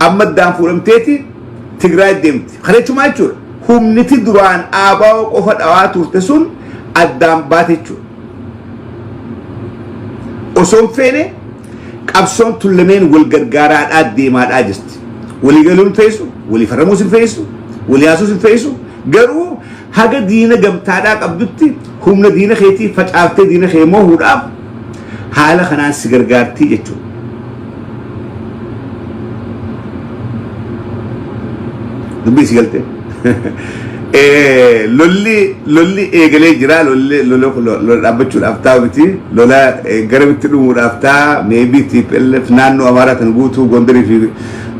Amma addaan fuudhamteeti Tigraay deemti. Kana jechuun maal jechuudha? Humniti duraan ABO qofa dhawaa turte sun addaan baate jechuudha. Osoo hin feene qabsoon tun lameen wal gargaaraadhaa deemaadhaa jirti. Walii galuun hin feesu, walii farramuus hin feesu, walii haasuus hin feesu. Garuu haga diina gamtaadhaa qabdutti humna diina keetii facaaftee diina kee mohuudhaaf haala kanaan si gargaartii jechuudha. Dubbii si galte. Lolli eegalee jira, lolli lola lola dhaabbachuudhaaf taa'u miti, lola garamitti dhumuudhaaf ta'a. Maybe TPLF naannoo Amaaraa tan guutuu Gondarii fi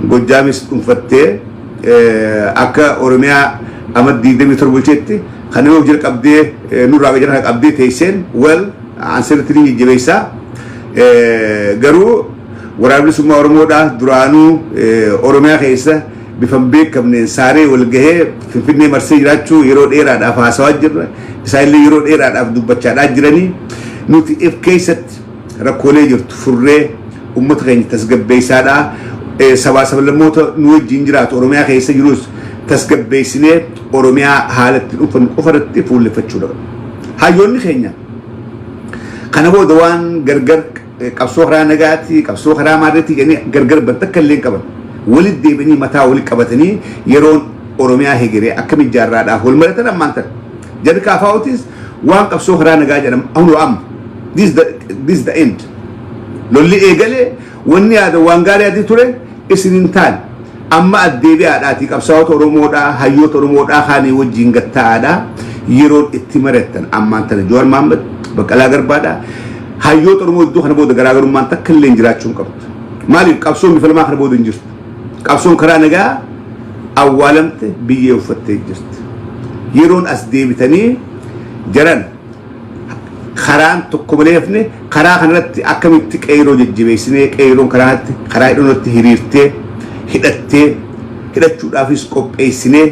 Gojjaamis dhuunfattee akka Oromiyaa amma 27 bulcheetti kan nama jala qabdee nurraa jala kana qabdee teesseen, well, an sirriitti ni jajjabeessaa. Garuu Waraana Bilisummaa Oromoodhaa duraanuu Oromiyaa keessa bifa hin beekamneen saaree wal gahee Finfinnee marsee jiraachuu yeroo dheeraadhaaf haasawaa jirra. Isaanillee yeroo dheeraadhaaf dubbachaadhaa jiranii. Nuti if keessatti rakkoolee jirtu furree uummata keenya tasgabbeessaadhaa, sabaa sablammoota nu wajjin jiraatu Oromiyaa keessa jirus tasgabbeessinee Oromiyaa haala itti dhuunfannu qofa irratti fuulleffachuudha qabna. Hayyoonni keenya kana booda waan gargar qabsoo karaa nagaati, qabsoo karaa maarreetti jedhanii gargar ban takka illee hin qaban. Walitti deebi'anii mataa walitti qabatanii yeroon Oromiyaa hegeree akkamitti ijaarraadhaaf wal mari'atan ammaan tana. Jarri KFOtis waan qabsoo karaa nagaa jedhamu hunoo amma. This is the end. Lolli eegalee wanni yaada waan gaarii adii ture isin hin taane. Amma addeebi'aadhaatii qabsaa'ota Oromoodhaa, hayyoota Oromoodhaa kaanii wajjin gatta'aadhaa yeroon itti mari'attan ammaan tana. Jawaar Mohaammed, Baqqalaa Garbaadhaa, hayyoota Oromoo iddoo kana booda garaagarummaan takka illee hin jiraachuu hin qabdu. Maaliif? Qabsoon bifa lamaa kana booda hin jirtu. Qabsoon karaa nagaa awwaalamte, biyyee uffattee jirti. Yeroon as deebitanii jaran karaan tokko malee hafne, karaa kanarratti akkamitti qeeroo jajjabeessinee, qeeroon karaatti karaa hidhannootti hiriirtee hidhattee, hidhachuudhaafis qopheessinee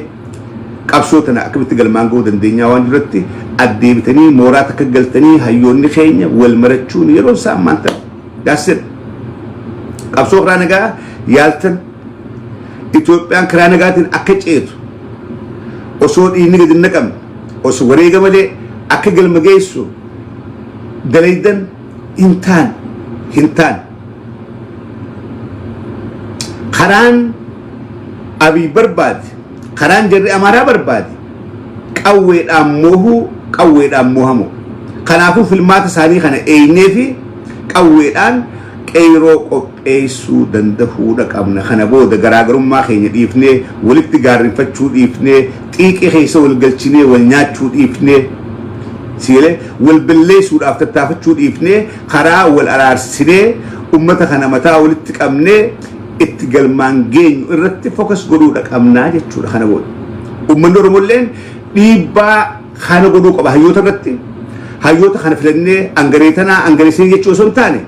qabsoo tana akkamitti galmaan gahuu dandeenyaa waan jirutti addeebitanii mooraa takka galtanii hayyoonni keenya wal marachuun yeroo isaa ammaan tana. That's it. Qabsoo karaa nagaa yaaltan, Itoophiyaan karaa nagaatiin akka ceetu, osoo dhiigni gadi hin naqamne, osoo wareega malee akka galma geessu dalaydan hin taane, hin taane. Karaan Abiy barbaade, karaan jarri Amaaraa barbaade qawweedhaan moohuu, qawweedhaan moohamu. Kanaafuu filmaata isaanii kana eeynee fi qawweedhaan qeyroo qopheessuu dandahuudha qabna. Kana booda garaagarummaa keenya dhiifnee, walitti gaarrinfachuu dhiifnee, xiiqii keessa wal galchinee wal nyaachuu dhiifnee, siilee wal balleessuudhaaf tattaafachuu dhiifnee, karaa wal araarsinee ummata kana mataa walitti qabnee itti galmaan geenyu irratti focus godhuudha qabnaa jechuudha kana booda. Uummanni Oromolleen dhiibbaa kana godhuu qaba hayyoota irratti. Hayyoota kana filannee angaree tanaa angaree sanii jechuu osoo hin taane,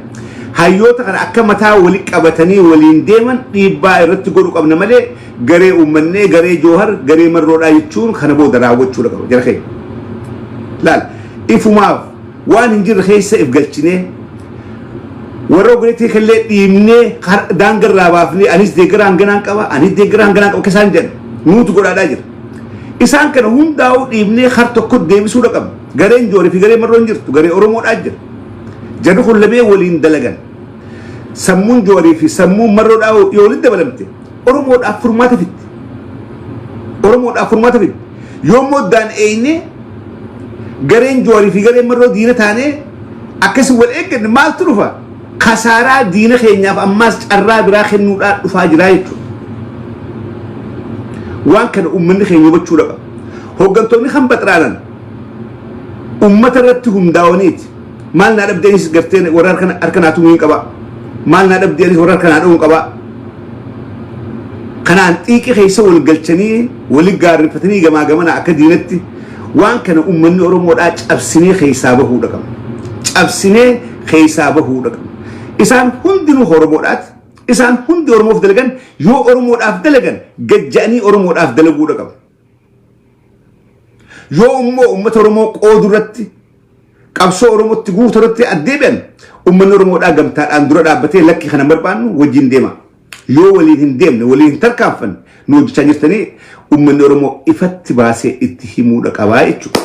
hayyoota kana akka mataa wali qabatanii waliin deeman dhiibbaa irratti godhuu qabna malee garee uummannee garee Joohar, garee Marroodhaa jechuun kana booda raawwachuudha qaba jara keenya. Laal, ifumaaf waan hin jirre keessa if galchinee, warra ogeetii kallee dhiibnee daangarraa baafnee, anis deeggaraa hanganaan qaba, anis deeggaraa hanganaan qaba akka isaan jedhan nuutu godhaadhaa jira. Isaan kana hundaa'uu dhiibnee har tokko deebisuudha qabna. Gareen Joorii fi garee Marroon jirtu, garee Oromoodhaa jira. Jarri kun lamee waliin dalagan. Sammuun Joorii fi sammuun Marroodhaa yoo walitti dabalamte Oromoodhaaf furmaata fiddi. Oromoodhaaf furmaata fiddi. Yoo immoo daan eeynee gareen Joorii fi gareen Marroo diina taanee akkasii wal eegganne maaltu dhufa? Kasaaraa diina keenyaaf ammaas carraa biraa kennuudhaan dhufaa jira jechuudha. Waan kana uummanni keenya hubachuu qaba. Hooggantoonni kan baxraanan uummata irratti hundaa'aniiti. Maal naa dhabdee, anis gartee warra harka naa tumuu hin qaba. Maal naa dhabdee, anis warra harka naa dha'uu hin qaba. Kanaan xiiqii keessa wal galchanii wali gaarrifatanii gamaa gamana akka diinatti. Waan kana uummanni Oromoodhaa cabsinee keessaa bahuudha qabna. Cabsinee keessaa bahuudha qabna. Isaan hundinuu Oromoodhaati. Isaan hundi Oromoof dalagan. Yoo Oromoodhaaf dalagan gajja'anii Oromoodhaaf dalaguudha qabu. Yoo immoo uummata Oromoo qoodu irratti, qabsoo Oromootti guutuu irratti addeebi'an, uummanni Oromoodhaa gamtaadhaan dura dhaabbatee lakki kana barbaannu wajjin deema. Yoo waliin hin deemne, waliin hin tarkaanfanne, nu hojjechaa jirtanii uummanni Oromoo ifatti baasee itti himuudha qabaa jechuudha.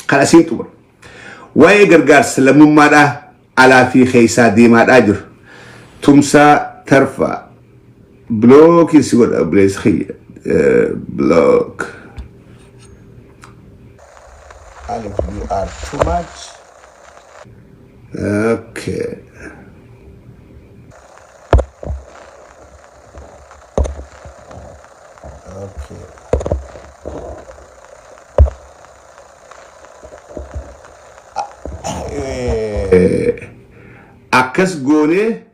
Kan asiin xumura. Waa'ee gargaarsa lammummaadhaa alaa fi keessaa deemaadhaa jiru. Tumsaa Tarfaa. Block si godha obboleessa kiyya. Block. Alif, you are too much. Okay. Okay. Akkas goonee